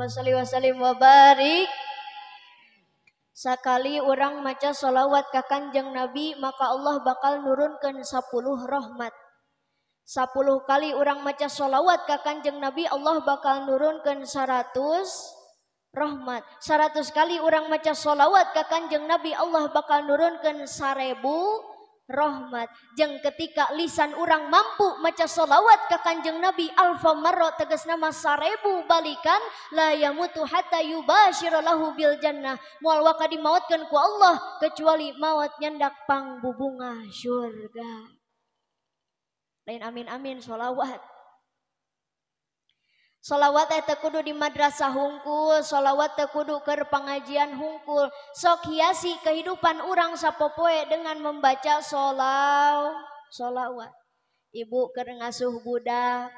Allahumma sholli wa sallim wa barik. Sakali urang maca sholawat ka Kanjeng Nabi maka Allah bakal nurunkeun 10 rahmat. 10 kali urang maca sholawat ka Kanjeng Nabi Allah bakal nurunkeun 100 rahmat. 100 kali urang maca sholawat ka Kanjeng Nabi Allah bakal nurunkeun 1000 rahmat. Jeung ketika lisan urang mampu maca sholawat ka Kanjeng Nabi alfa marra tegasna mah 1000 balikan la yamutu hatta yubashira lahu bil jannah. Moal waka dimaotkeun ku Allah kecuali maot nyandak pangbubunga surga. Lain amin-amin sholawat. Sholawat teh kudu di madrasah hungkul, sholawat teh kudu keur pangajian hungkul. Sok hiasi kehidupan urang sapopoe dengan membaca sholawat. Ibu keur ngasuh budak,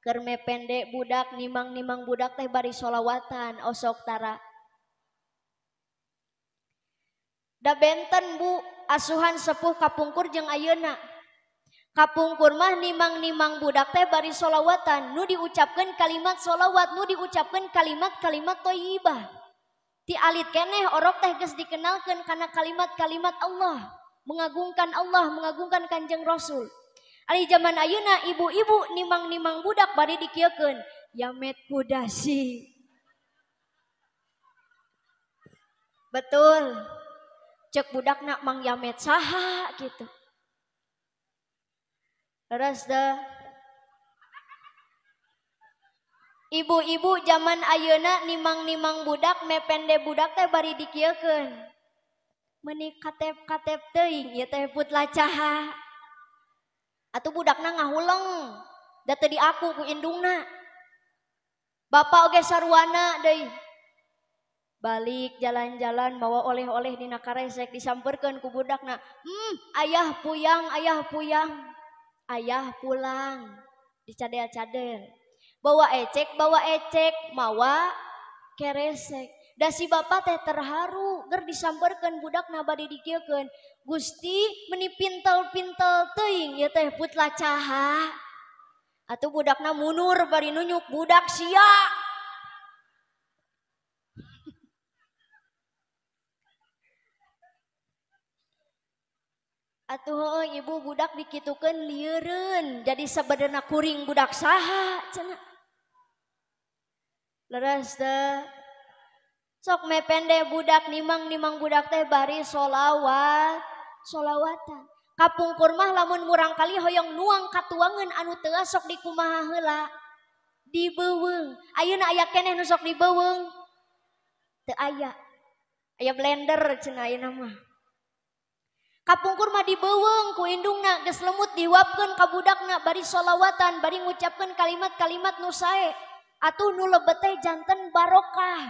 keur mependek budak, nimang-nimang budak teh bari sholawatan osok tara. Da benten bu, asuhan sepuh kapungkur jeung ayeuna. Kapungkur mah nimang-nimang budak teh bari sholawatan, nu diucapkeun kalimat sholawat, nu diucapkeun kalimat-kalimat thayyibah. Ti alit keneh orok teh geus dikenalkeun kana kalimat-kalimat Allah, mengagungkan Allah, mengagungkan Kanjeng Rasul. Ari zaman ayeuna ibu-ibu nimang-nimang budak bari dikieukeun, yamet kudasi. Betul. Cek budakna mang yamet saha gitu. Leres deh. Ibu-ibu zaman ayeuna nimang-nimang budak mepende budak teh bari dikieukeun. Meuni katep-katep teuing ieu teh put lacaha. Atuh budakna ngahuleng, da teu diaku ku indungna. Bapak oge sarwana deui. Balik jalan-jalan mawa oleh-oleh dina karesek disamperkeun ku budakna. Ayah puyang, ayah puyang. Ayah pulang, dicadel-cadel. Bawa ecek, mawa keresek. Da si bapak teh terharu, ger disamperkeun budakna bade dikieukeun. Gusti meni pintel-pintel teuing ieu teh put lacaha. Atuh budakna munur bari nunyuk budak sia. Atuh ibu budak dikitukeun lieureun jadi sabenerna kuring budak saha cenah. Leres teh. Sok mepende budak nimang-nimang budak teh bari sholawat, sholawatan. Kapungkur mah lamun murang kali hoyong nuang katuangeun anu teu sok dikumaha heula. Dibeuweung. Ayeuna aya keneh nu sok dibeuweung? Teu aya. Aya blender cenah ayeuna mah. Kapungkur mah dibeuweung ku indungna geus lemut dihuapkeun ka budakna bari sholawatan bari ngucapkeun kalimat-kalimat nu sae. Atuh nu lebet teh janten barokah.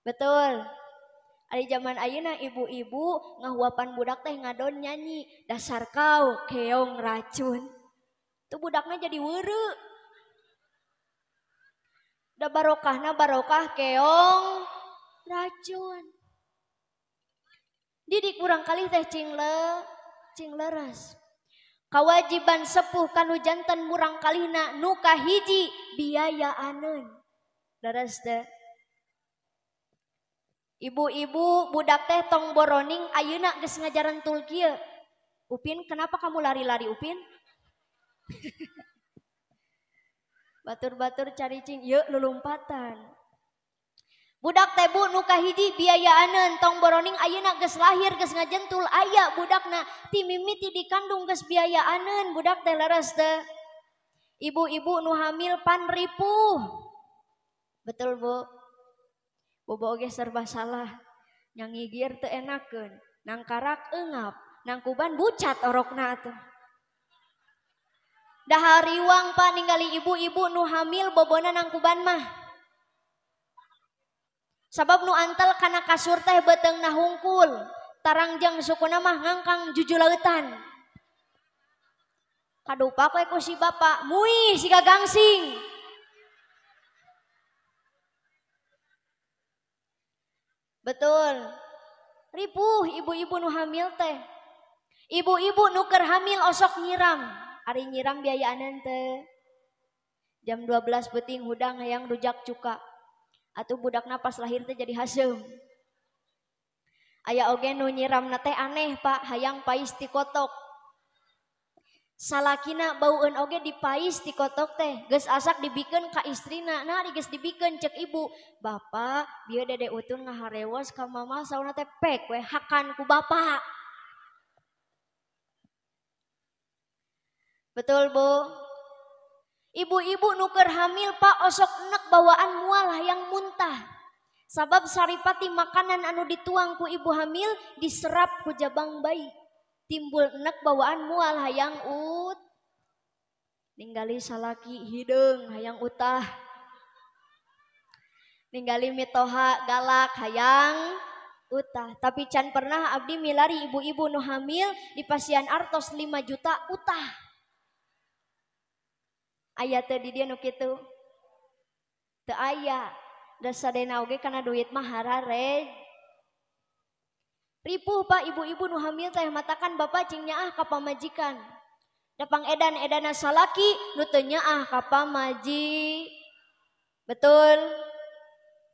Betul. Ari zaman ayeuna ibu-ibu ngahuapan budak teh ngadon nyanyi dasar kau keong racun. Tuh budakna jadi weureu. Da barokahna barokah keong racun. Didik kurang kali teh cing leres. Kawajiban sepuh kanu janten murang kalihna nu kahiji biayaaneun. Leres teh. Ibu-ibu budak teh tong boroning ayeuna geus ngajaran tul kieu. Upin, kenapa kamu lari-lari Upin? Batur-batur cari cing yeuh lulumpatan. Budak teh bu nu kahiji biayaaneun tong boroning ayeuna geus lahir geus ngajentul aya budakna ti mimiti dikandung geus biayaaneun budak teh leres teh. Ibu-ibu nu hamil pan ripuh. Betul bu. Bobo oge serba salah. Nyangigir teu enakeun, nangkarak eungap, nangkuban bucat orokna atuh. Dahar riwang pak ningali ibu-ibu nu hamil bobona nangkuban mah. Sabab nu antel kana kasur teh beuteungna hungkul, tarangjang sukuna mah ngangkang jujulautan. Kadupa we ku si bapak, mui siga gangsing. Betul. Ripuh ibu-ibu nu hamil teh. Ibu-ibu nu keur hamil osok nyiram. Ari nyiram biayaaneun teh. Jam 12 peuting hudang hayang rujak cuka. Atuh budakna pas lahir teh jadi haseum. Aya oge nu nyiramna teh aneh Pak, hayang pais ti kotok. Salakina baueun oge dipais ti kotok teh, geus asak dibikeun ka istrina. Nah geus dibikeun cek ibu, "Bapak, bieu Dede Utun ngaharewos ka mama sauna teh pek we hakan ku bapak." Betul Bu? Ibu-ibu nu keur hamil Pak osok enek bawaan mual hayang muntah. Sabab saripati makanan anu dituang ku ibu hamil diserap ku jabang bayi. Timbul enek bawaan mual hayang ut. Ninggali salaki hideung hayang utah. Ninggali mitoha galak hayang utah. Tapi can pernah abdi milari ibu-ibu nu hamil di pasian artos 5 juta utah. Aya teu di dieu nu kitu? Teu aya. Da sadena oge kana duit mah harare. Ripuh Pak ibu-ibu nu hamil teh matakan bapak cing nyaah ka pamajikan. Da pang edan-edana salaki nu teu nyaah ka pamaji. Betul?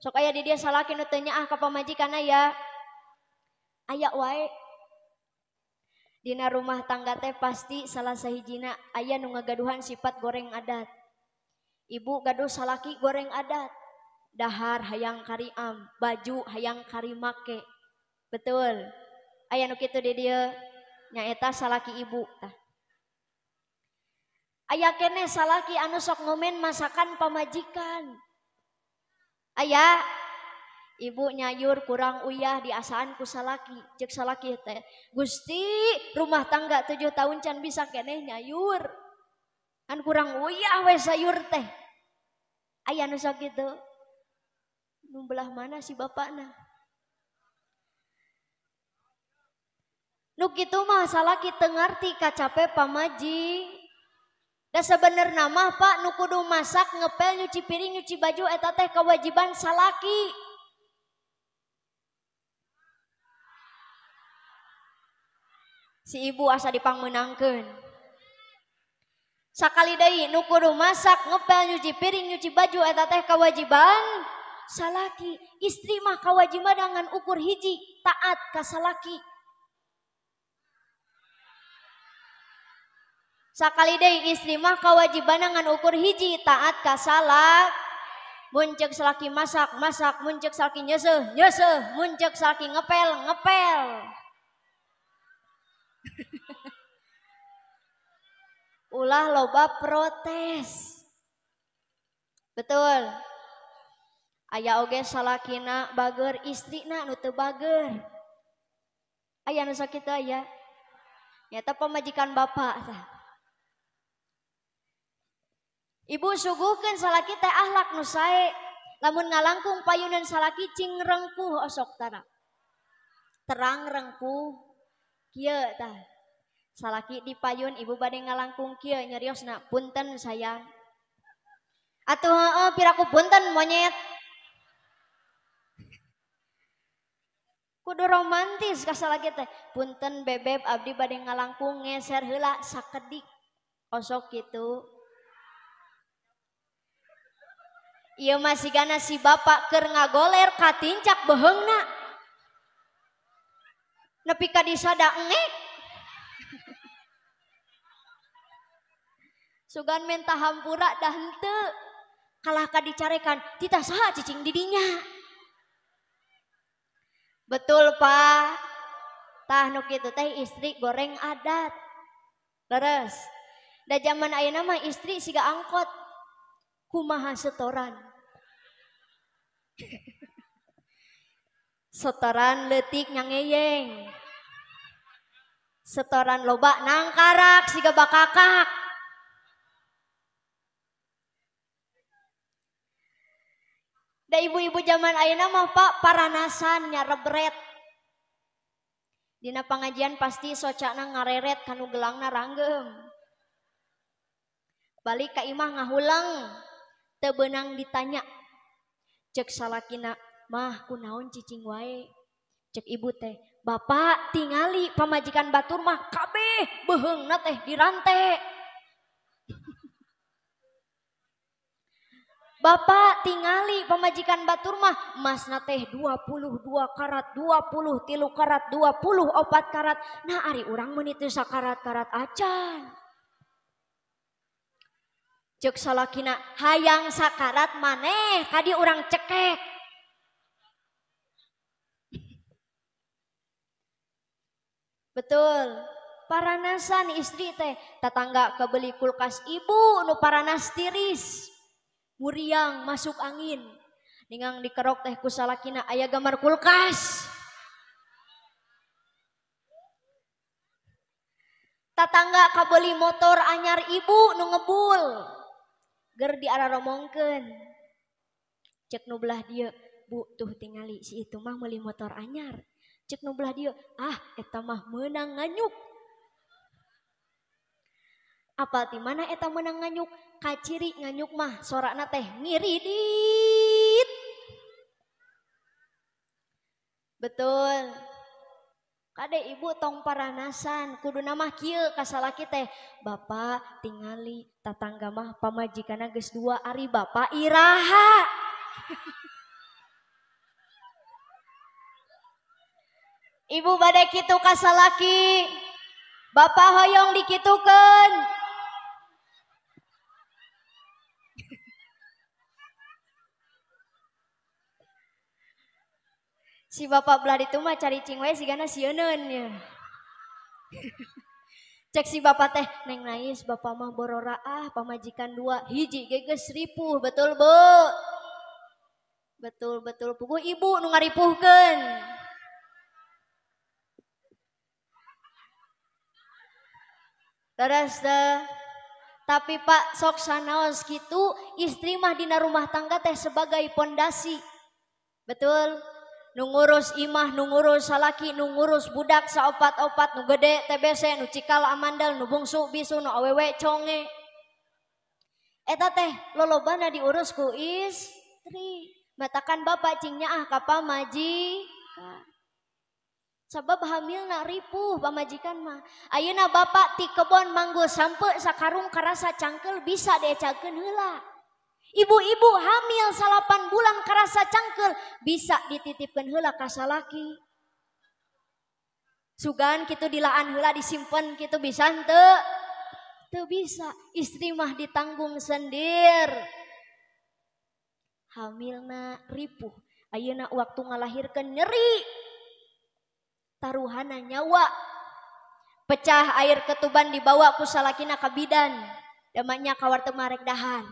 Sok aya di dieu salaki nu teu nyaah ka pamajikan aya? Aya wae. Dina rumah tangga teh pasti salah sahijina aya nu ngagaduhan sifat goreng adat. Ibu gaduh salaki goreng adat. Dahar hayang kariam, baju hayang karimake. Betul. Aya nu kitu di dieu nyaeta salaki ibu tah. Aya keneh salaki anu sok ngomen masakan pamajikan. Aya ibu nyayur kurang uyah diasaan ku salaki. Cek salaki teh, "Gusti, rumah tangga 7 tahun can bisa keneh nyayur. Kan kurang uyah we sayur teh." Aya nu sok kitu. Nu belah mana si bapakna? Nu kitu mah salaki teu ngarti kacape pamaji. Da sebenerna mah Pak nu kudu masak, ngepel, nyuci piring, nyuci baju eta teh kewajiban salaki. Si ibu asa dipangmeunangkeun. Sakali deui nu kudu masak, ngepel, nyuci piring, nyuci baju eta teh kewajiban salaki. Istri mah kewajiban dengan ukur hiji, taat ka salaki. Sakali deui istri mah kewajiban ngan ukur hiji, taat ka salak. Mun ceuk salaki masak, masak, mun ceuk salaki nyeuseuh, nyeuseuh, mun ceuk salaki ngepel, ngepel. Ulah loba protes. Betul. Aya oge salakina bager, istrina nu teu bager. Aya nu sakitu aya. Nyata pamajikan bapak tah. Ibu suguhkeun salaki teh akhlak nu sae. Lamun ngalangkung payunan salaki cing rengkuh osok tara. Terang rengkuh kieu tah. Salaki di payun ibu bade ngalangkung kieu nyariosna punten sayang. Atuh heueuh piraku punten monyet. Kudu romantis ka salaki teh. Punten bebeb abdi bade ngalangkung ngeser heula sakedik. Osok kitu. Ieu mah sigana si bapak keur ngagoler katincak beheungna. Nepi ka disada engek. Sugan menta hampura dah henteu. Kalah ka dicarekan, titah saha cicing di dinya. Betul Pak. Tah nu kitu teh istri goreng adat. Leres. Da zaman ayeuna mah istri siga angkot. Kumaha setoran. Setoran leutik nyangeyeng. Setoran loba nangkarak siga bakakak. Da ibu-ibu zaman ayeuna mah Pak paranasan nyarebret. Dina pangajian pasti socana ngareret kanu gelangna ranggeum. Balik ka imah ngahulang. Teu beunang ditanya. Cek salakina, "Mah kunaon cicing wae?" Cek ibu teh, "Bapak tingali pamajikan batur mah kabeh beheungna teh dirante." Bapak tingali pamajikan batur mah emasna teh 22 karat, 23 karat, 24 karat. Nah ari urang meuni teu sakarat-karat acan. Ceuk salakina hayang sakarat maneh kadi urang cekek. Betul. Paranasan istri teh tetangga kebeli kulkas ibu nu paranas tiris. Muriang masuk angin. Ningang dikerok teh ku salakina aya gambar kulkas. Tatangga kabeli motor anyar ibu nu ngebul. Ger diararomongkeun. Cek nu belah dieu, Bu tuh tingali si itu mah meuli motor anyar. Cek nu belah dieu, ah eta mah meunang nganyuk. Apal ti mana eta meunang nganyuk? Kaciri nganyuk mah sorakna teh ngiridit. Betul. Kade ibu tong paranasan, kuduna mah kieu ka salaki teh. Bapak tingali tatangga mah pamajikanna geus dua ari bapak iraha. Ibu bade kitu ka salaki. Bapak hoyong dikitukeun. Si bapak belah ditu mah cari cing wae sigana sieuneun ya. Cek si bapak teh neng nais bapak mah borora ah pamajikan dua hiji ge geus ripuh. Betul Bu? Betul betul puguh ibu nu ngaripuhkeun. Terus teh tapi Pak sok sanaos kitu istri mah dina rumah tangga teh sebagai pondasi. Betul? Nu ngurus imah, nu ngurus salaki, nu ngurus budak saopat-opat, nu gede TBC, nu cikal amandel, nu bungsu bisu, nu awewe conge. Eta teh lolobana diurus ku istri. Matakan bapak cing nyaah ka pamajikan. Sabab hamilna ripuh pamajikan mah. Ayeuna bapak ti kebon manggul sampe sakarung karasa cangkel bisa diecakeun heula. Ibu-ibu hamil 8 bulan karasa cangkel bisa dititipkeun heula ka salaki. Sugan kitu dilaan heula disimpen kitu bisa henteu? Teu bisa. Istri mah ditanggung sendir. Hamilna ripuh. Ayeuna waktu ngalahirkeun nyeri. Taruhana nyawa. Pecah air ketuban dibawa ku salakina ka bidan. Damanya kawarteu marek dahan.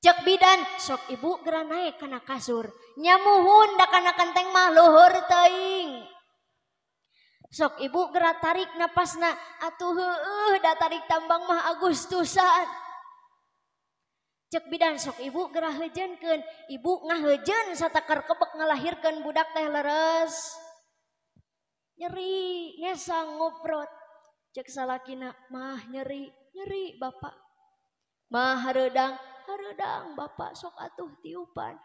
Cek bidan, sok ibu gera naik kana kasur. Nyamuhun da kana kenteng mah luhur teuing. Sok ibu gera tarik napasna, atuh heueuh da tarik tambang mah Agustusan. Cek bidan, sok ibu gera heujeunkeun. Ibu ngaheujeun satakar kebek ngalahirkeun budak teh leres. Nyeri, ngesang ngoprot. Cek salakina, mah nyeri, nyeri bapak. Mah hareudang, hareudang bapak sok atuh tiupan.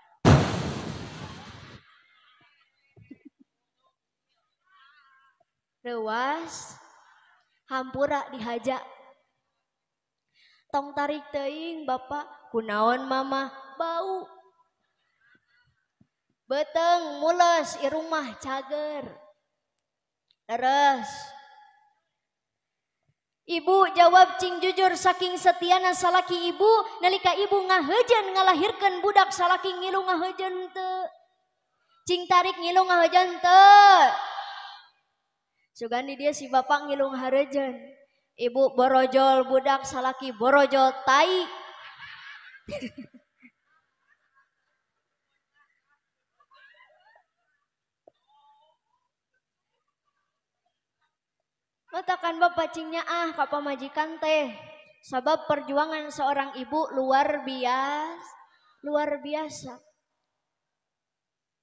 Reuas hampura dihaja. Tong tarik teuing bapak, kunaon mama bau. Beuteung mules irung mah cager. Terus ibu jawab cing jujur saking setiana salaki ibu nalika ibu ngaheujeun ngalahirkeun budak salaki ngilu ngaheujeun teu. Cing tarik ngilu ngaheujeun teu. Sugandi dia si bapak ngilu ngaheujeun. Ibu borojol budak salaki borojol tai. Matakan bapak cingnya ah ka pamajikan teh. Sabab perjuangan seorang ibu luar biasa, luar biasa.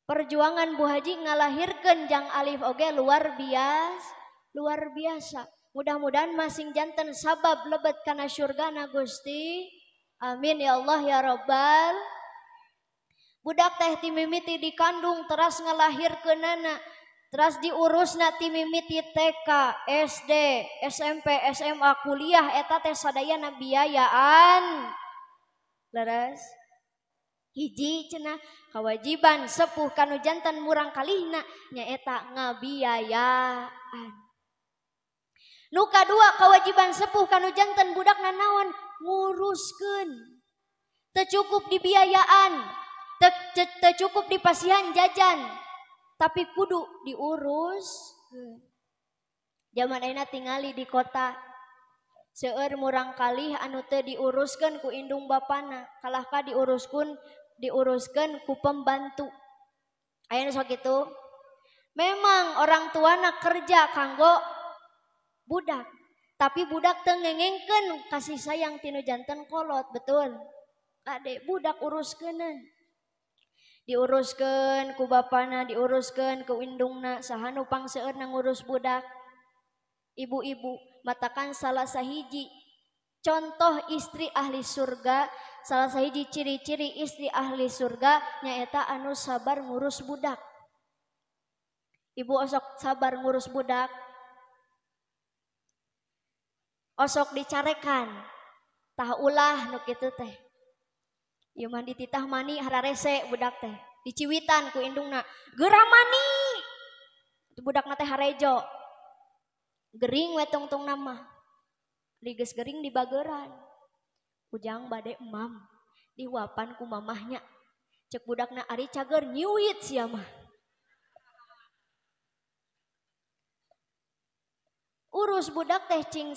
Perjuangan Bu Haji ngalahirkeun jang alif oge luar biasa, luar biasa. Mudah-mudahan masing janten sabab lebet kana syurgana Gusti. Amin ya Allah ya Rabbal. Budak teh timimiti dikandung teras ngalahirkeunana. Teras diurusna timimiti TK, SD, SMP, SMA, kuliah eta teh sadayana biayaan. Leres? Hiji cenah kewajiban sepuh kanu jantan murang kalihna nyaeta ngabiayaan. Nu kadua kewajiban sepuh kanu jantan budakna naon? Nguruskeun. Teu cukup dibiayaan, teu cukup dipasihan jajan, tapi kudu diurus. Zaman ayeuna tingali di kota seueur murang kalih anu teu diuruskeun ku indung bapana, kalahka diuruskeun ku pembantu. Aya nu sok kitu. Memang orang tuana kerja kanggo budak, tapi budak teu ngengengkeun kasih sayang tinu janten kolot, betul. Kade budak uruskeun. Diuruskeun ku bapana, diuruskeun ku indungna, saha nu pangseueurna ngurus budak? Ibu-ibu, matakan salah sahiji contoh istri ahli surga, salah sahiji ciri-ciri istri ahli surga nyaeta anu sabar ngurus budak. Ibu osok sabar ngurus budak, osok dicarekan, tah ulah nu kitu teh. Ieu mah dititah mani hararese budak teh, diciwitan ku indungna, geura mani. Budakna teh harejo. Gering we tungtung nama. Liges gering di bageran. Ujang bade emam dihuapan ku mamahnya. Cek budakna ari cager nyiwit sia mah. Urus budak teh cing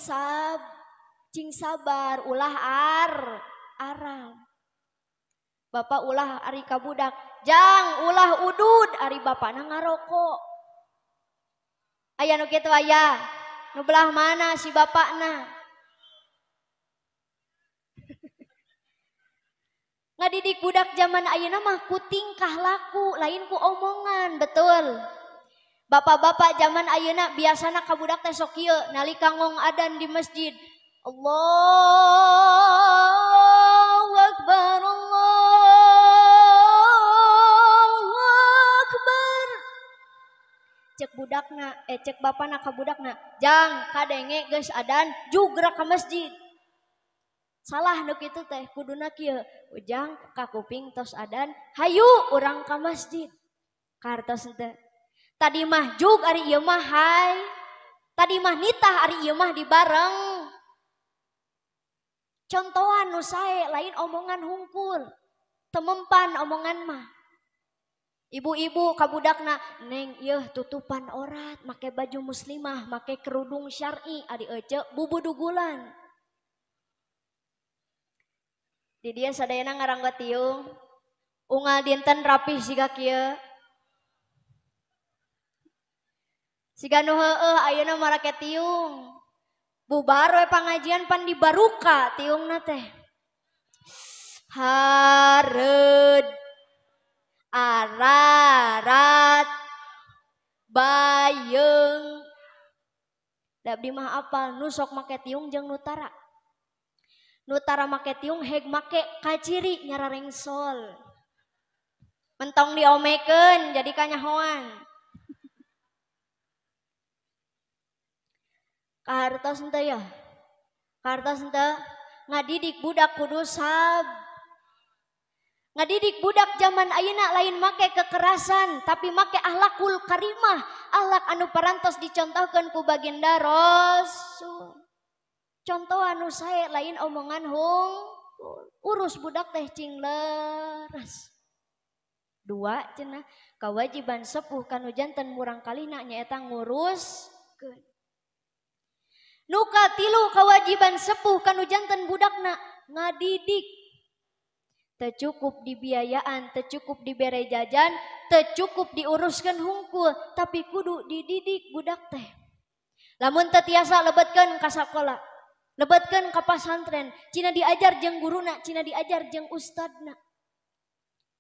sabar, ulah aral. Bapak ulah ari ka budak, jang ulah udud ari bapakna ngarokok. Aya nu kitu aya. Nu belah mana si bapakna? Ngadidik budak zaman ayeuna mah ku tingkah laku, lain ku omongan, betul. Bapak-bapak zaman ayeuna biasana ka budak teh sok kieu nalika ngong adan di masjid. Allahu akbar, Allahu akbar. Cek budakna, cek bapana ka budakna, jang kadenge geus adan jugra ka masjid. Salah nu kitu teh, kuduna kieu, ujang ka kuping tos adan, hayu urang ka masjid. Kartos teh. Tadi mah jug ari ieu mah hai. Tadi mah nitah ari ieu mah dibareng. Contohan nu sae lain omongan hungkul. Temempan omongan mah. Ibu-ibu kabudakna neng yeuh tutupan orat, make baju muslimah, make kerudung syar'i, ari ece bubudugulan. Di dia sadayana ngaranggo tiung, unggal dinten rapih siga kieu. Siga nu heueuh ayeuna marake tiung. Bubar we pangajian pan dibaruka tiungna teh. Hareud ararat bayeung. Da abdi mah apal nu sok make tiung jeung nu tara. Nu tara make tiung heg make kaciri nyararengsol. Mentong diomekeun jadi kanyahoan. Kahartos henteu ya? Kahartos henteu? Ngadidik budak kudu sab. Ngadidik budak zaman ayeuna lain make kekerasan, tapi make akhlakul karimah, akhlak anu parantos dicontohkeun ku baginda Rasul. Contoh anu sae lain omongan hung, urus budak teh cing leres. Dua cenah kewajiban sepuh kanu janten murang kalina nyaeta nguruskeun. Nu katilu kewajiban sepuh kanu janten budakna ngadidik. Teu cukup dibiayaan, teu cukup dibere jajan, teu cukup diuruskeun hungkul, tapi kudu dididik budak teh. Lamun teu tiasa lebetkeun ka sakola, lebetkeun ka pasantren, cina diajar jeung guruna, cina diajar jeung ustadna.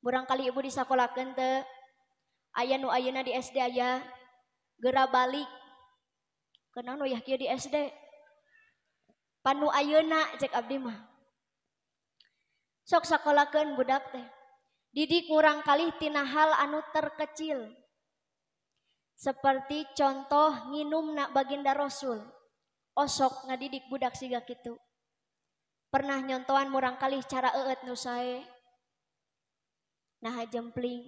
Murang kali ibu disakolakeun teu, aya nu ayeuna di SD aya geura balik. Kunaon wayah kieu di SD? Panu ayeuna cek abdi mah. Sok sakolakeun budak teh. Didik murang kalih tina hal anu terkecil. Seperti contoh nginumna baginda Rasul. Osok ngadidik budak siga kitu. Pernah nyontohan murang kalih cara eueut nu sae. Naha jempling.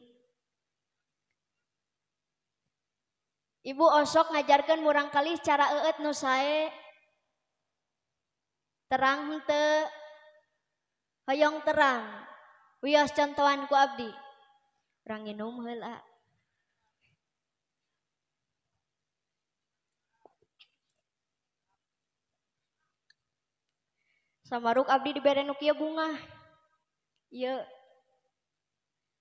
Ibu osok ngajarkeun murang kalih cara eueut nu sae. Terang henteu? Hoyong terang. Wios contohan ku abdi. Urang nginum heula. Samaruk abdi dibere nu kieu bungah. Ieu.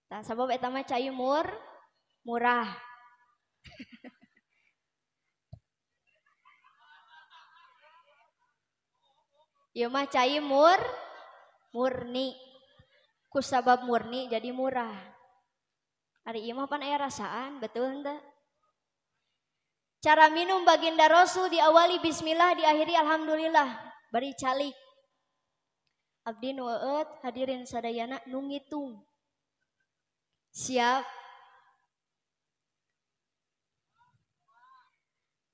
Tah sabab eta mah cai murah. Ieu mah cai murni. Ku sabab murni jadi murah. Ari ieu mah pan aya rasaan, betul henteu? Cara minum baginda Rasul diawali bismillah, diakhiri alhamdulillah, bari calik. Abdi nu eueut hadirin sadayana nu ngitung. Siap.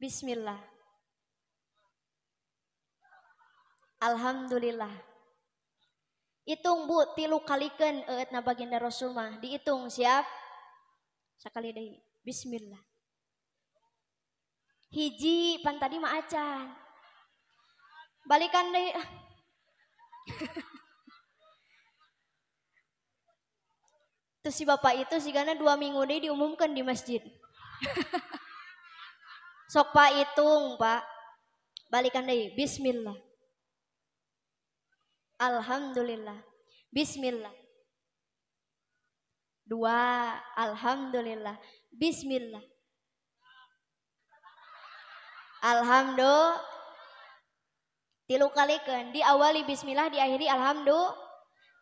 Bismillah. Alhamdulillah. Hitung bu, tilu kalikeun eueutna baginda Rasul mah, dihitung siap. Sakali deui. Bismillah. Hiji pan tadi mah acan. Balikan deui. Terus si bapak itu sigana 2 minggu deui diumumkan di masjid. Sok pak hitung pak. Balikan deui. Bismillah. Alhamdulillah. Bismillah. 2. Alhamdulillah. Bismillah. Alhamdulillah. Tilu kalikeun diawali bismillah diakhiri alhamdulillah.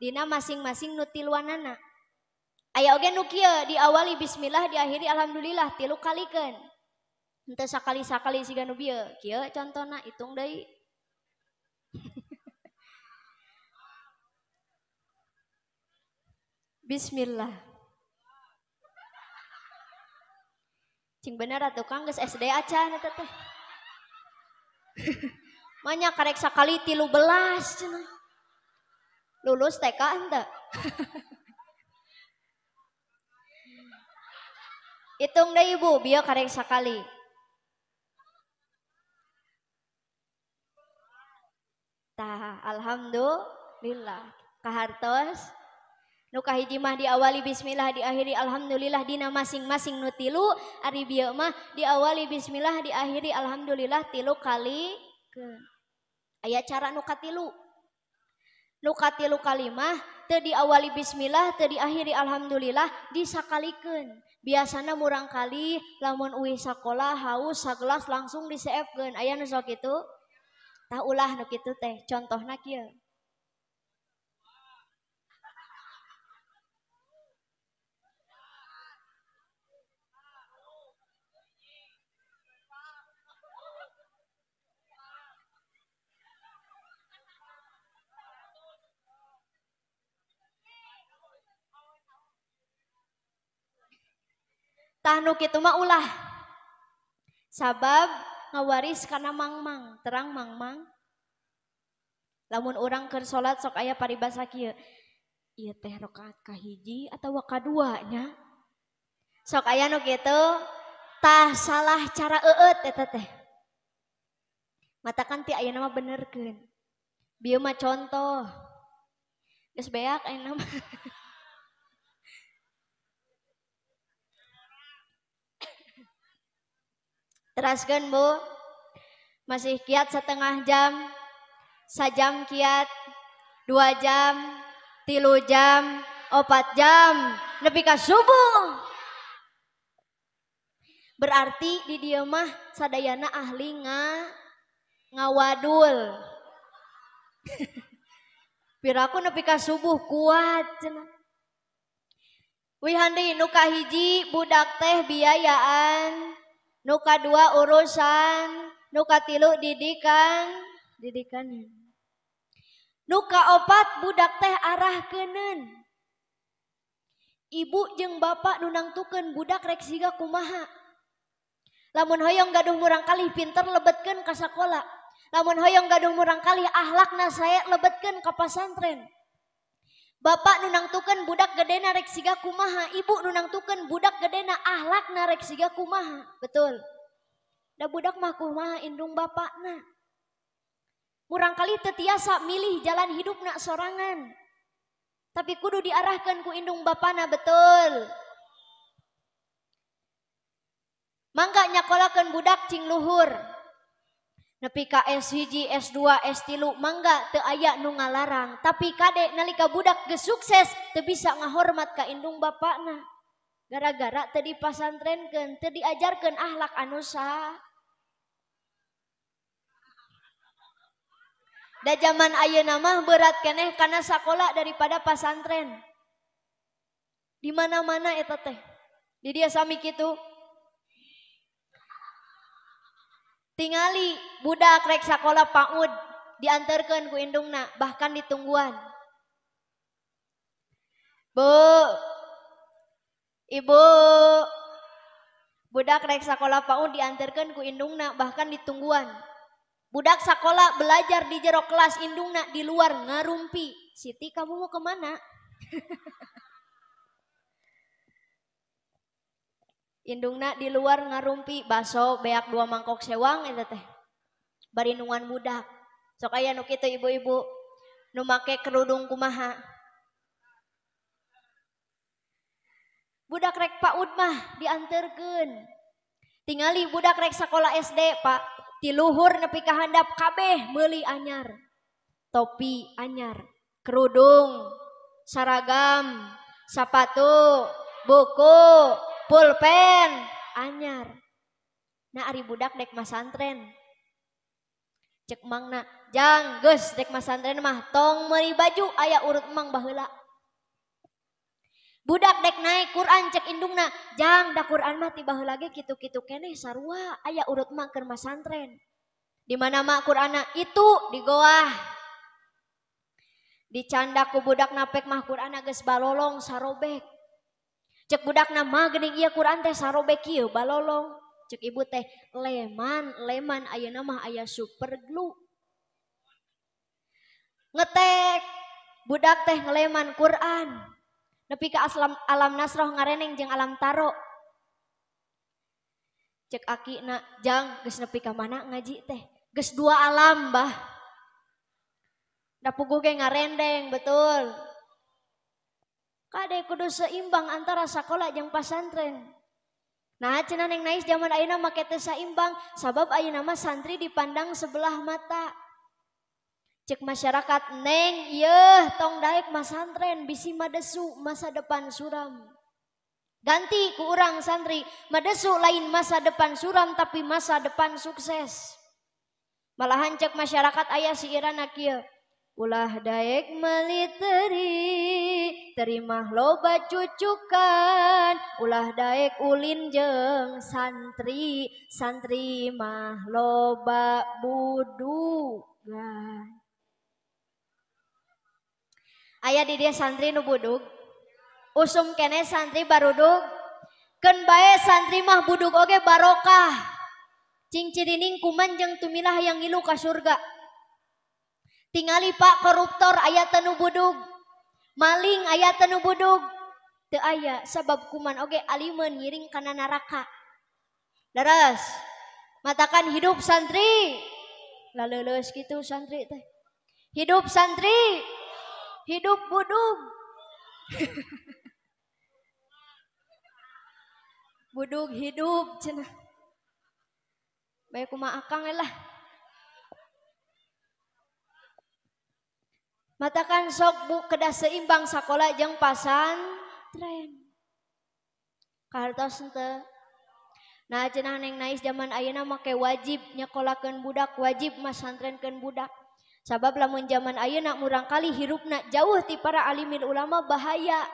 Dina masing-masing nu tiluanana. Aya oge nu kieu diawali bismillah diakhiri alhamdulillah tilu kalikeun. Henteu sakali-sakali siga nu bieu. Kieu contona hitung deui. Bismillah. Cing bener atuh Kang geus SD acan eta teh. Manya karek sakali 13 cenah. Lulus TK henteu. Hitung deui ibu, bieu karek sakali. Tah, alhamdulillah. Kahartos nu kahiji mah diawali bismillah diakhiri alhamdulillah dina masing-masing nu tilu, ari bieu mah diawali bismillah diakhiri alhamdulillah tilu kali. Aya cara nu katilu. Nu katilu kalimah teu diawali bismillah teu diakhiri alhamdulillah disakalikeun. Biasana murang kali lamun uih sakola haus sagelas langsung diseepkeun. Aya nu sok kitu? Tah ulah nu kitu teh. Contohna kieu. Tah nu kitu mah ulah. Sabab ngawaris kana mangmang, terang mangmang. Lamun urang keur salat sok aya paribasa kieu. Ieu teh rakaat kahiji atawa kadua nya. Sok aya nu kitu, tah salah cara eueut eta teh. Matakan ti ayeuna mah benerkeun. Bieu mah contoh. Geus beak ayeuna mah. Teraskeun bu, masih kiat setengah jam, sajam kiat, 2 jam, 3 jam, 4 jam, nepi ka subuh. Berarti di dieu mah sadayana ahli ngawadul. Piraku nepi ka subuh kuat cenah. Wihan deui nu kahiji budak teh biayaan. Nu kadua urusan, nu katilu didikan. Nu kaopat budak teh arahkeuneun. Ibu jeung bapak nu nangtukeun budak rek siga kumaha. Lamun hoyong gaduh murang kalih pinter lebetkeun ka sakola. Lamun hoyong gaduh murangkalih ahlakna sae lebetkeun ka pasantren. Bapak nu nangtukeun budak gedena rek siga kumaha, ibu nu nangtukeun budak gedena ahlakna rek siga kumaha. Betul. Da budak mah kumaha indung bapakna. Murangkalih teu tiasa milih jalan hidupna sorangan. Tapi kudu diarahkan ku indung bapana, betul. Mangga nyakolakeun budak cing luhur. Nepi ka S1, S2, S3 mangga teu aya nu ngalarang, tapi kade nalika budak geus sukses teu bisa ngahormat ka indung bapakna. Gara-gara teu dipasantrenkeun, teu diajarkeun akhlak anu sah. Da zaman ayeuna mah berat keneh kana sakola daripada pasantren. Di mana-mana eta teh. Di dia sami kitu. Tingali budak rek sakola PAUD diantarkeun ku indungna bahkan ditungguan. Bu, ibu, budak rek sakola PAUD diantarkeun ku indungna bahkan ditungguan. Budak sakola belajar di jero kelas indungna di luar ngarumpi. Siti kamu mau kemana? Indungna di luar ngarumpi baso beak 2 mangkok sewang eta teh. Bari nungan budak. Sok aya nu kitu ibu-ibu nu make kerudung kumaha. Budak rek PAUD mah dianterkeun. Tingali budak rek sakola SD, Pak. Ti luhur nepi ka handap kabeh meuli anyar. Topi anyar, kerudung, saragam, sapatu, buku, pulpen anyar. Nah ari budak dek masantren. Cek mangna, jang geus dek masantren mah tong meuli baju aya urut mang baheula. Budak dek naik Quran cek indungna, jang da Quran mah ti baheula ge kitu-kitu keneh sarua aya urut mang keur masantren. Di mana mak Qur'anna itu di goah. Dicanda ku budak napek mah Qur'anna geus balolong sarobek. Cek budakna mah geuning ieu Quran teh sarobek kieu balolong. Cek ibu teh leman, leman ayeuna mah aya super glue. Ngetek budak teh ngeleman Quran. Nepi ka aslam alam nasroh ngareneng jeung alam taro. Cek akina jang geus nepi ka mana ngaji teh? Geus 2 alam bah. Da puguh ge ngarendeng betul. Kade kudu seimbang antara sakola jeung pasantren. Nah cenah Neng Nais zaman ayeuna make teu saimbang sabab ayeuna mah santri dipandang sebelah mata. Cek masyarakat neng yeuh tong daek masantren bisi madesu masa depan suram. Ganti ku urang santri madesu lain masa depan suram tapi masa depan sukses. Malahan cek masyarakat aya siirana kieu. Ulah daek meuli teri, terima loba cucukan. Ulah daek ulin jeung santri, santri mah loba budugan. Aya di dia santri nu budug, usum kene santri barudug, keun bae santri mah budug oge barokah. Cing cirining kuman jeung tumilah yang ngilu ka surga. Tingali pak koruptor aya teu nu budug, maling aya teu nu budug, teu aya sabab kuman oge alimeun ngiring kana neraka. Leres, matakan hidup santri, laleuleus kitu santri teh. Hidup santri, hidup budug. Budug hidup cenah. Bae kumaha akang lah. Matakan sok bu kedah seimbang sakola jeung pasantren. Kahartos henteu. Nah cenah Neng Nais zaman ayeuna make wajib nyakolakeun budak, wajib masantrenkeun budak. Sabab lamun zaman ayeuna murangkali hirupna jauh ti para alimin ulama bahaya.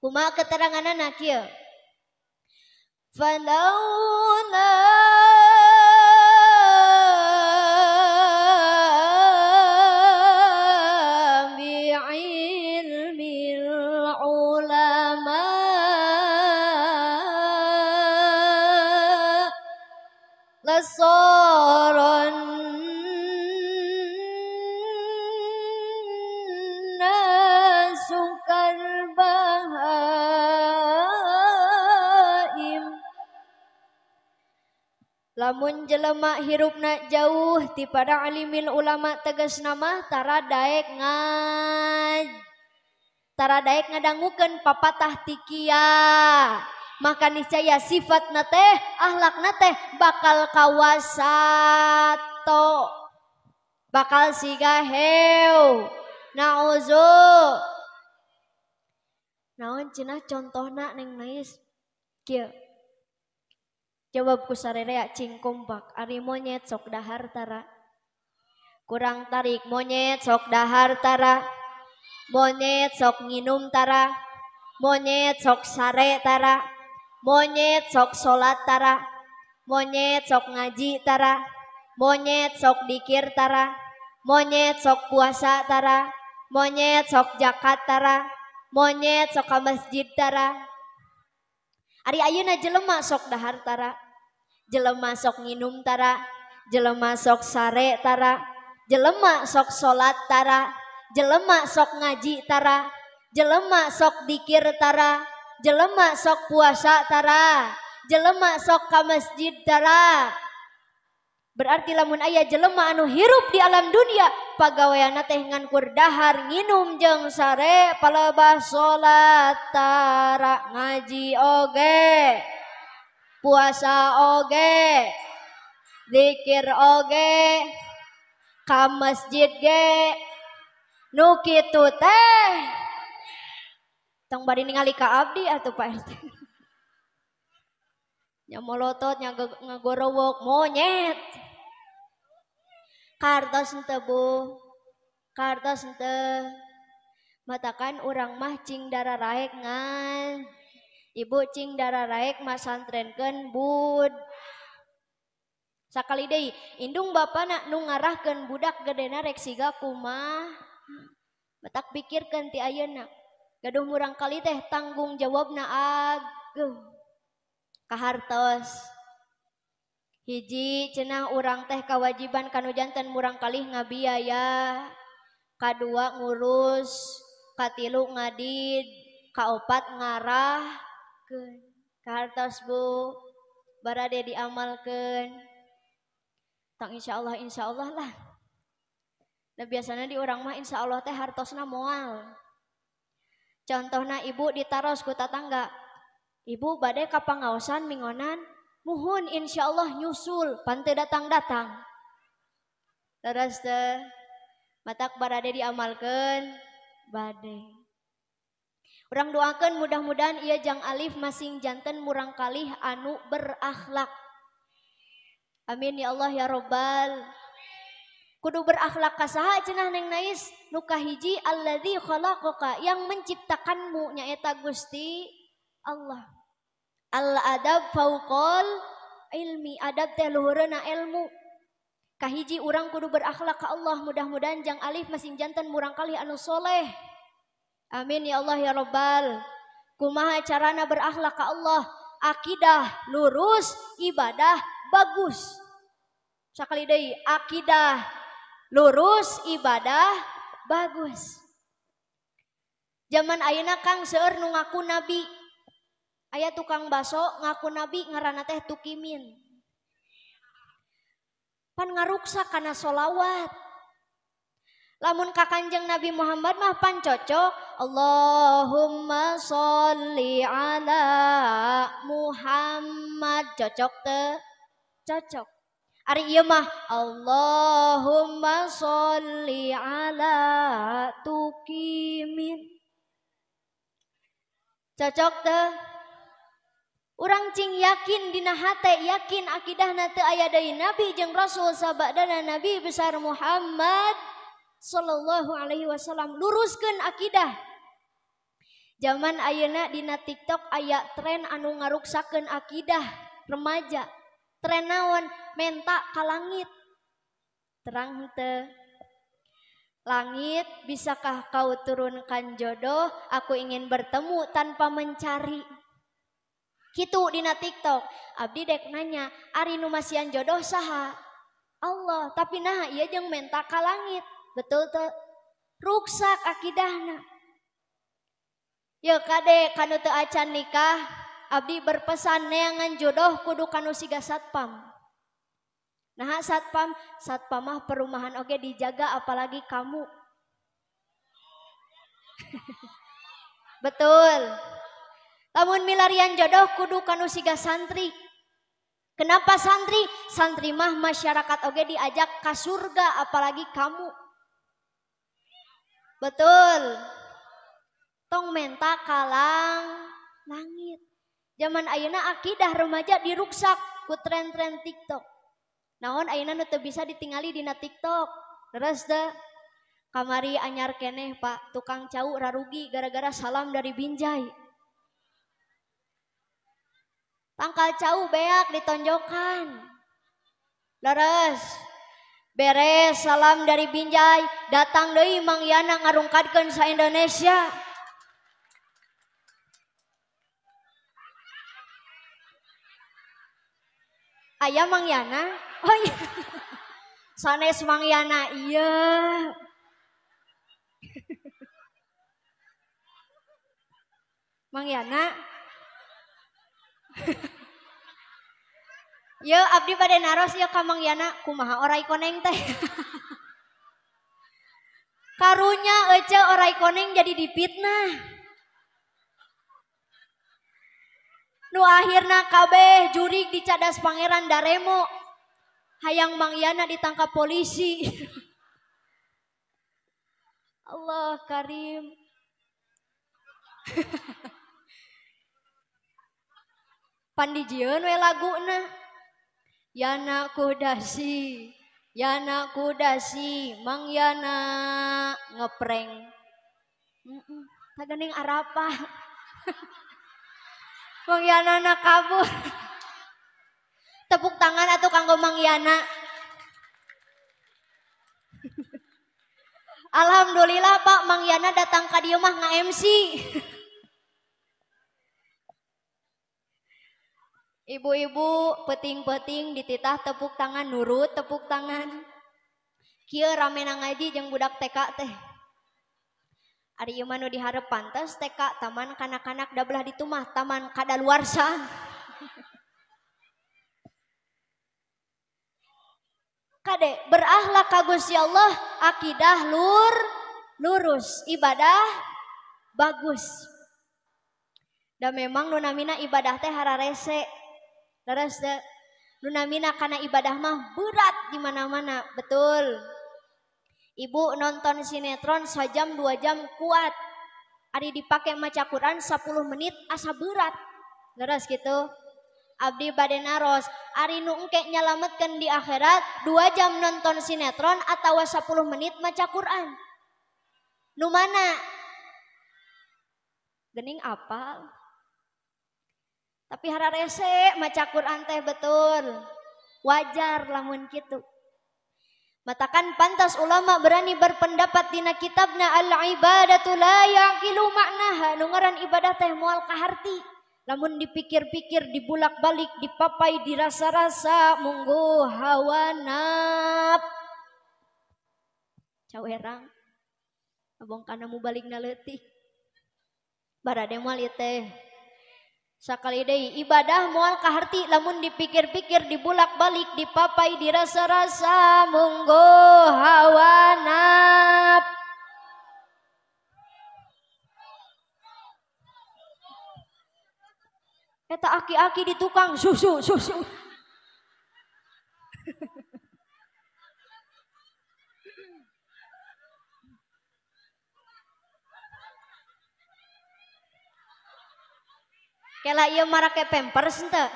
Kumaha keteranganana kieu? Falaula bi'ilmil ulama lasaran Lamun jelema hirupna jauh ti pada alimil ulama tegasna mah tara daek ngaj, tara daek ngadangukeun papatah tikia. Maka niscaya sifatna teh, akhlakna teh bakal kawasato, bakal siga heu. Nauzu. Naon cenah contohna Neng Nais kieu. Jawab ku sarerea cing kompak, ari monyet sok dahar tara. Kurang tarik monyet sok dahar tara. Monyet sok nginum tara. Monyet sok sare tara. Monyet sok salat tara. Monyet sok ngaji tara. Monyet sok dikir tara. Monyet sok puasa tara. Monyet sok zakat tara. Monyet sok ka masjid tara. Ari ayeuna jelema sok dahar tara, jelema sok nginum tara, jelema sok sare tara, jelema sok salat tara, jelema sok ngaji tara, jelema sok dikir tara, jelema sok puasa tara, jelema sok ka masjid tara. Berarti lamun aya jelema anu hirup di alam dunia pagaweanna teh ngan kur dahar nginum jeung sare palebah salat tara, ngaji oge, puasa oge, zikir oge, ka masjid ge, nu kitu teh tong bari ningali ka abdi atuh Pak RT. Nya molotot nya ngagorowok monyet. Kartos henteu Bu, kartos henteu. Matakan urang mah cing dararaek ngan. Ibu cing dararaek masantrenkeun bud. Sakali deui indung bapana nu ngarahkeun budak gedena rek siga kumaha. Matak pikirkeun ti ayeuna. Gaduh murang kali teh tanggung jawabna ageng. Kahartos. Hiji cenah urang teh kawajiban kanu janten murang kalih ngabiaya, kadua ngurus, katilu ngadid, kaopat ngarahkeun. Kahartos Bu, barade diamalkeun. Tong insyaallah lah. Nah biasanya di urang mah insyaallah teh hartosna moal. Contohna ibu ditaros ku tatangga. Ibu bade ka pangaosan mingonan, muhun insyaallah nyusul, pan teu datang-datang. Leres teh, matak barade diamalkeun, bade. Urang doakeun mudah-mudahan ieu jang alif masing janten murang kalih anu berakhlak. Amin ya Allah ya Robbal. Kudu berakhlak ka saha cenah Neng Nais? Nu kahiji alladzi khalaqaka, yang menciptakanmu nyaeta Gusti Allah. Al adab fauqal ilmi, adab teh luhureuna ilmu. Kahiji urang kudu berakhlak ka Allah, mudah-mudahan jang alif masing janten murang kalih anu soleh. Amin ya Allah ya Robbal. Kumaha carana berakhlak ka Allah? Akidah lurus, ibadah bagus. Sakali deui, akidah lurus, ibadah bagus. Zaman ayeuna Kang seueur nu ngaku nabi. Aya tukang baso ngaku nabi ngaranna teh Tukimin. Pan ngaruksak kana solawat. Lamun ka Kanjeng Nabi Muhammad mah pan cocok Allahumma sholli ala Muhammad, cocok teu? Cocok. Ari ieu mah Allahumma sholli ala Tukimin. Cocok teu? Urang cing yakin dina hate, yakin akidahna teu aya deui nabi jeung rasul sabadana Nabi besar Muhammad sallallahu alaihi wasallam. Luruskeun akidah. Zaman ayeuna dina TikTok aya tren anu ngaruksakeun akidah remaja. Tren naon? Menta ka langit. Terang henteu? Langit, bisakah kau turunkan jodoh? Aku ingin bertemu tanpa mencari. Kitu dina TikTok. Abdi dek nanya, ari nu masihan jodoh saha? Allah. Tapi nah ieu jeung menta ka langit. Betul teu? Ruksak akidahna. Ye kade kanu teu acan nikah, abdi berpesan neangan jodoh kudu kanu siga satpam. Nah satpam, satpam mah perumahan oge dijaga apalagi kamu. Betul. Lamun milarian jodoh kudu kanu siga santri. Kenapa santri? Santri mah masyarakat oge diajak ka surga apalagi kamu. Betul. Tong menta kalang langit. Zaman ayeuna akidah remaja diruksak ku tren-tren TikTok. Naon ayeuna nu teu bisa ditingali dina TikTok. Leres teu? Kamari anyar keneh Pak, tukang cau rarugi gara-gara salam dari Binjai. Tangkal cau beak ditonjokan. Leres. Beres salam dari Binjai, datang deui Mang Yana ngarungkadkeun sa Indonesia. Aya Mang Yana? Oh iya. Sanes Mang Yana, iya. Mang Yana. Yo abdi bade naros ya ka Mang Yana, kumaha orai koneng teh. Karunya ece orai koneng jadi dipitnah. Nu akhirna kabeh jurig dicadas Pangeran Daremo. Hayang Mang Yana ditangkap polisi. Allah Karim. Pandijieun we laguna. Yana kudasi, Yana kudasi, Mang Yana ngeprank. Taganing arapah. Mang Yana na kabur. Tepuk tangan atuh kanggo Mang Yana. Alhamdulillah Pak, Mang Yana datang ka dieu mah nge-MC. Ibu-ibu peting-peting dititah tepuk tangan, nurut tepuk tangan. Kieu ramena ngaji jeung budak TK teh. Ari ieu mah nu diharep pantes TK taman kanak-kanak da belah ditu mah taman kadaluarsa. Kade berakhlak ka Gusti Allah, akidah lurus, ibadah bagus. Da memang nu namina ibadah teh hararese. Leres teh. Nu namina kana ibadah mah berat di mana-mana, betul. Ibu nonton sinetron sajam 2 jam kuat. Ari dipake maca Quran 10 menit asa berat. Leres gitu. Abdi bade naros, ari nu engke nyalametkeun di akhirat 2 jam nonton sinetron atawa 10 menit maca Quran. Nu mana? Gening apal. Tapi hararese maca Quran teh betul. Wajar lamun kitu. Matakan pantas ulama berani berpendapat dina kitabna al-ibadatu la yaqilu maknaha. Nu ngaran ibadah teh moal kaharti. Lamun dipikir-pikir, dibulak-balik, dipapai, dirasa-rasa, munggu hawa naf. Cawerang. Abong kana mubaligna leutik. Barade moal ieu teh. Sakali deui ibadah moal kaharti lamun dipikir-pikir, dibulak-balik, dipapai, dirasa-rasa, munggu hawa naf. Eta aki-aki di tukang susu susu. Kela ieu marake pampers henteu.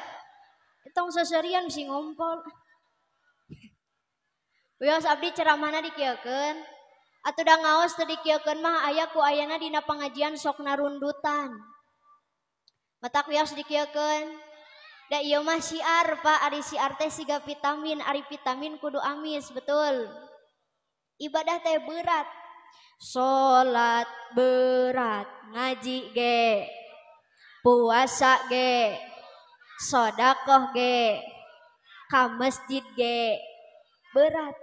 Tong seserian bisi ngompol. Wios abdi ceramahna dikieukeun. Atuh da ngaos teu dikieukeun mah aya ku ayana dina pangajian sok narundutan. Matak wios dikieukeun. Da ieu mah syiar Pak, ari syiar teh siga vitamin, ari vitamin kudu amis, betul. Ibadah teh berat. Salat berat, ngaji ge, puasa ge, sodakoh ge, ka masjid ge, berat.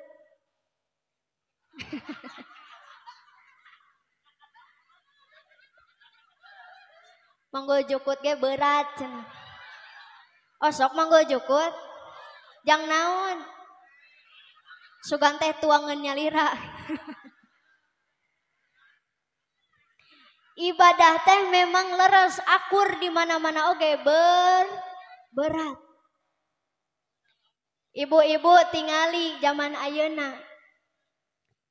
Manggul jukut ge berat cenah. Oh sok manggul jukut? Jang naon? Sugan teh tuangan nyalira. Ibadah teh memang leres akur di mana-mana oge berat. Ibu-ibu tingali zaman ayeuna.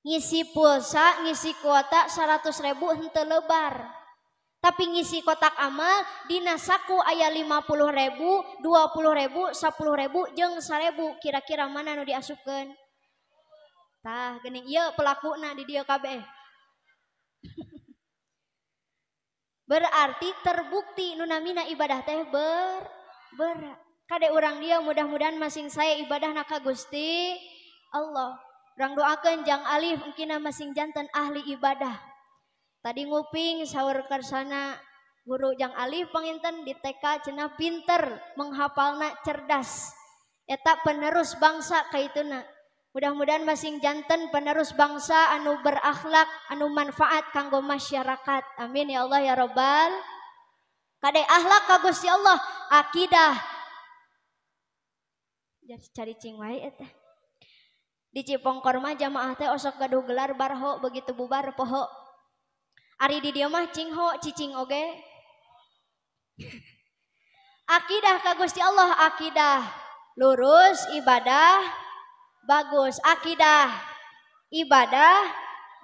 Ngisi pulsa, ngisi kuota 100.000 henteu lebar. Tapi ngisi kotak amal dina saku aya 50.000, 20.000, 10.000 jeung 1.000 kira-kira mana nu diasupkeun? Tah geuning ieu pelakuna di dieu kabeh. Berarti terbukti nu namina ibadah teh berat. Kade urang dia mudah-mudahan masing saya ibadahna ka Gusti Allah. Urang doakeun jang alif engkina masing janten ahli ibadah. Tadi nguping saur kersana guru jang alif panginten di TK cenah pinter menghafalna cerdas. Eta penerus bangsa kaituna. Mudah-mudahan masing janten penerus bangsa anu berakhlak, anu manfaat kanggo masyarakat. Amin ya Allah ya Rabbal. Kade akhlak ka Gusti Allah, akidah. Jadi cari cing wae eta. Di Cipongkor mah jamaah teh osok gaduh gelar barho begitu bubar poho. Ari di dieu mah cingho cicing oge. Akidah ka Gusti Allah, akidah lurus, ibadah bagus, akidah ibadah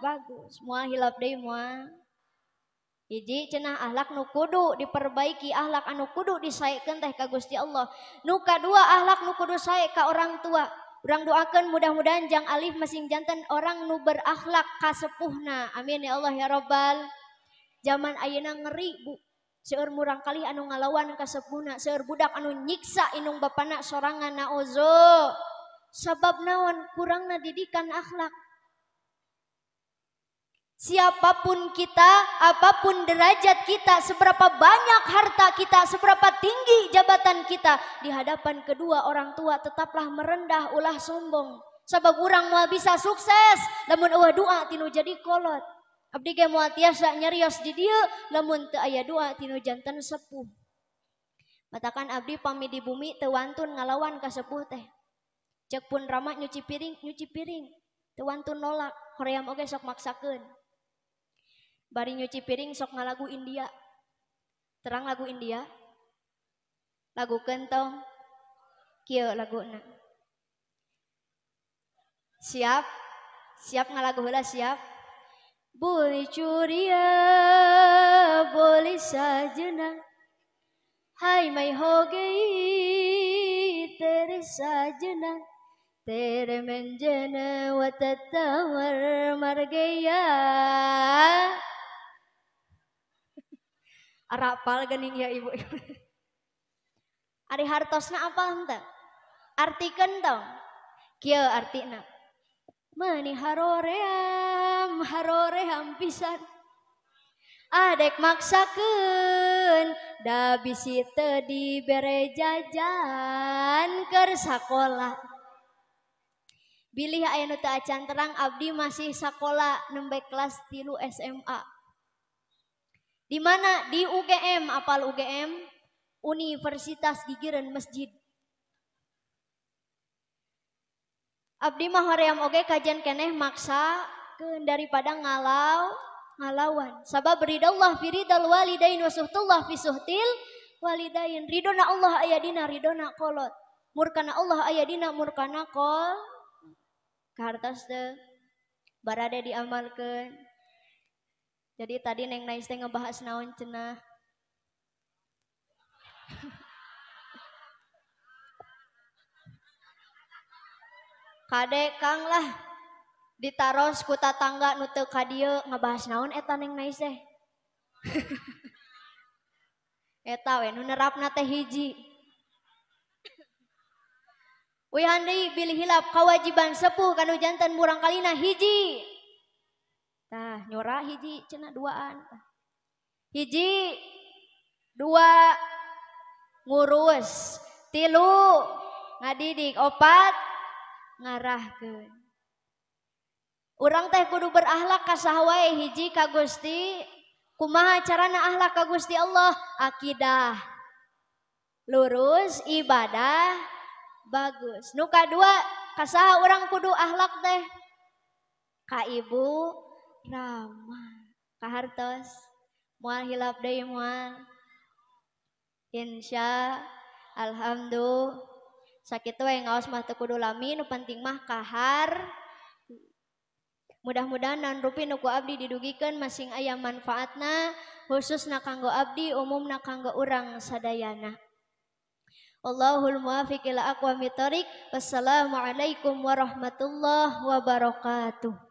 bagus. Moal hilap deui moal. Hiji cenah akhlak nu kudu diperbaiki, akhlak anu kudu disaekeun teh ka Gusti Allah. Nu kadua akhlak nu kudu sae ka orang tua. Urang doakeun mudah-mudahan jang alif masing janten orang nu berakhlak ka sepuhna. Amin ya Allah ya Rabbal. Zaman ayeuna ngeri bu. Seueur murang kali anu ngalawan ka sepuhna, seueur budak anu nyiksa indung bapana sorangan naozo. Sabab naon kurangna didikan akhlak. Siapapun kita, apapun derajat kita, seberapa banyak harta kita, seberapa tinggi jabatan kita, di hadapan kedua orang tua tetaplah merendah, ulah sombong. Sabab urang moal bisa sukses lamun eueuh doa tinu jadi kolot. Abdi ge moal tiasa nyarios di dieu lamun teu aya doa tinu janten sepuh. Matakan abdi pami di bumi teu wantun ngalawan ka sepuh teh. Cek pun rama nyuci piring, teu wantun nolak, hoream oge sok maksakeun. Bari nyuci piring sok ngalagu India. Terang lagu India? Lagu kentong. Kieu laguna. Siap? Siap ngalagu heula siap? Boleh curia, boleh sajena. Hai mai ho gei tere sajena. Tere menjana wa tatawar mar gaya. Arapal gening ya ibu. Ari hartosna apal henteu? Artikeun tong. Kieu artina. Meuni haroream, haroream pisan. Adek maksakeun da bisi teu dibere jajan keur sakola. Bilih aya nu teu acan terang abdi masih sakola nembe kelas 3 SMA. Di mana? Di UGM, apal UGM? Universitas Gigireun Masjid. Abdi mah hoream oge kajian keneh maksakeun daripada ngalawan. Sabab ridallah fi ridal walidain wa suhtullah fi suhtil walidain. Ridona Allah aya dina ridona kolot. Murkana Allah aya dina murkana kol. Kahartos teu barade diamalkeun. Jadi tadi Neng Nais teh ngebahas naon cenah. Kade Kang lah ditaros ku tatangga nu teu ka dieu ngebahas naon eta Neng Nais teh. Eta we nu nerapna teh hiji. Uihan deui bilih hilap kawajiban sepuh kanu janten murang kalina hiji. Tah nyora hiji cenah duaan. Hiji, dua ngurus, tilu ngadidik, opat ngarahkeun. Urang teh kudu berakhlak ka saha wae, hiji ka Gusti. Kumaha carana akhlak ka Gusti Allah? Akidah lurus, ibadah bagus. Nu kadua Ka saha urang kudu akhlak teh? Ka Ibu Rama. Kahartos moal hilap deui moal. Insya alhamdulillah. Sakitu we ngaos mah teu kudu lami, nu penting mah kahar. Mudah-mudahan naon rupi nu ku abdi didugikeun masing aya manfaatna, khususna kanggo abdi, umumna kanggo urang sadayana. Allahul muwafiq ila aqwamit thoriq. Wassalamualaikum warahmatullahi wabarakatuh.